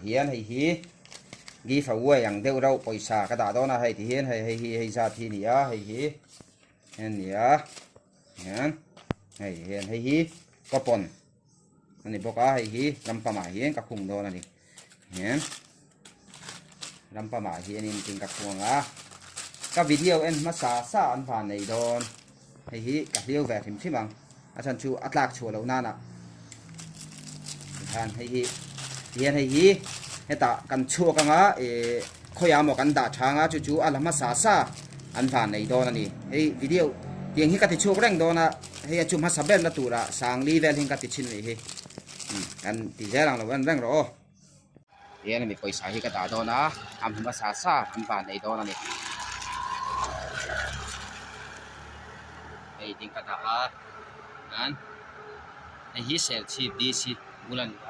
hian hei hi give away ang deuh reuh pawisa ka dah dawn a hei ti hian hei hei hi hei zat hi a ni a hei hi a ni a hian hei hian hei hi coupon a ni bawk a hei hi lampangah hian ka khung dawn a ni hian lampangah hianin tin ka khung ang a ka video en hmasa sa an van nei dawn hei hi ka hliau ve hrim hrim ang a chhan chu a tlak chhuah loh nana tikhan hei hi tihian hei hi hetah kan chhuak anga eh khawiah maw kan dah tha anga chu chu a la hmasa sa an van nei dawn a ni hei video tiang hi ka ti chhuak reng dawn a hei a chu hmasa ber na tura sangli vel hian ka ti thin a nih hi kan ti zel ang lo en reng rawh aw. Tihian hemi pawisa hi ka dah dawn a a hmu hmasa sa an van nei dawn a ni hei ding ka dah a chuan hei hi serchhip DC bul a ni a.